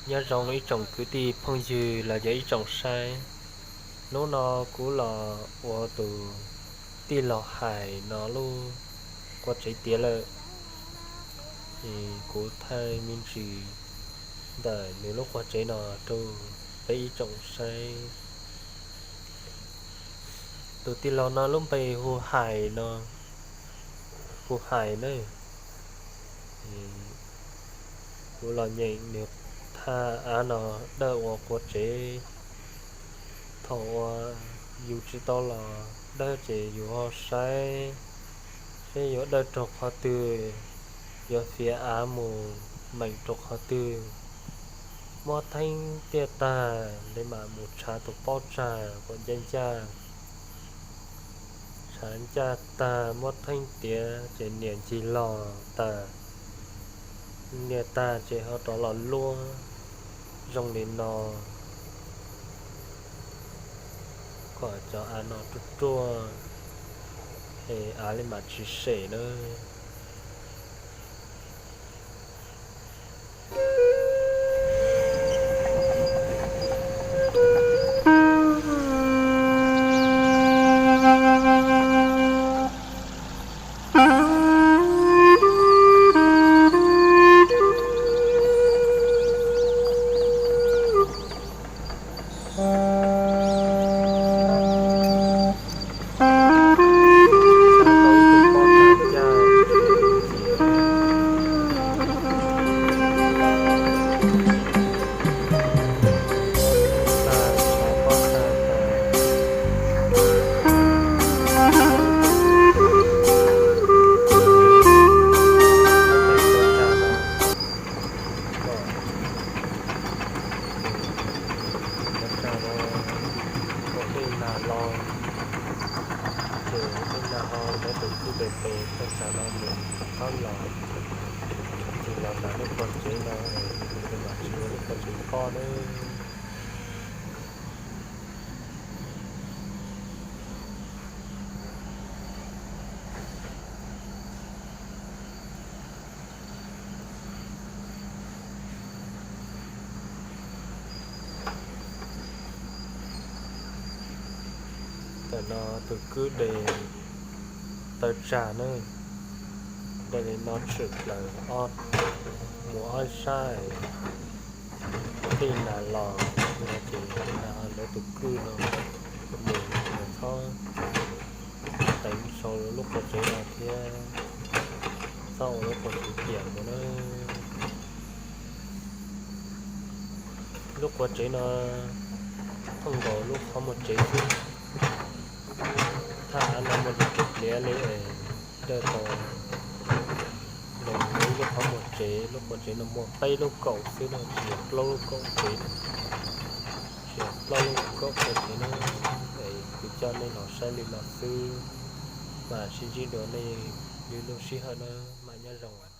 Nyob zoo ib tsoom kwv tij phooj ywg los yog ib tsoom saib. Hnub no kuv los ua tus tij laug hais no lub qua tsev tiav lawm, es kuv thaij me ntsis ntawm nws lub qua tsev no rau peb ib tsoom saib. Tus tij laug no lub npe hu Hais no, hu Hais na. Kuv los nyeem nws thaj av no dawj ua qua tsev. Thaum uas yus tsis tau los dawj ces yus ho saib seb yuav dawj rau qhov twg, yuav fiav av mus meem rau qhov twg. Muab theeb tiaj tag li mam mus tshav tus pob tsag kom ncaj ncaj. Tshav ncaj tag muab theeb tiav ces nias ncig los tag, nias tag ces ho rov los luab zoo li no kom cov av no ruaj ruaj, es av li mam tsis sem na. Cov tsag no ua dej nag los, ces dej nag ho lawv tus kwj pes pes thaj tsam no mus qab los, ces los nram lub qhov tsev no, ces mam tsis ua lub qhov tsev pob nawb. Tam no tus kwj de taw tsag na, de li no tshwm plaws mus ob sab, tej nag los no ces lawv tus kwj no mus txhob teev sau lub qhov tsev no thiab txhob ua lub qhov tsev tiam mus na. Lub qhov tsev no thooj nkaus lub qhov muag tsev xwb. Thaj av no muaj li tus pliav li es dawj tau zoo li lub qhov muag tsev. Lub qhov tsev no muaj peb lub kaum xwb no, tsis yog plaub lub kaum tsev, tsis yog plaub lub kaum tsev na. Es kuv coj nej los saib li no xwb, mam sib ntsib dua nej lwm lub sij hawm na, mam nyob zoo.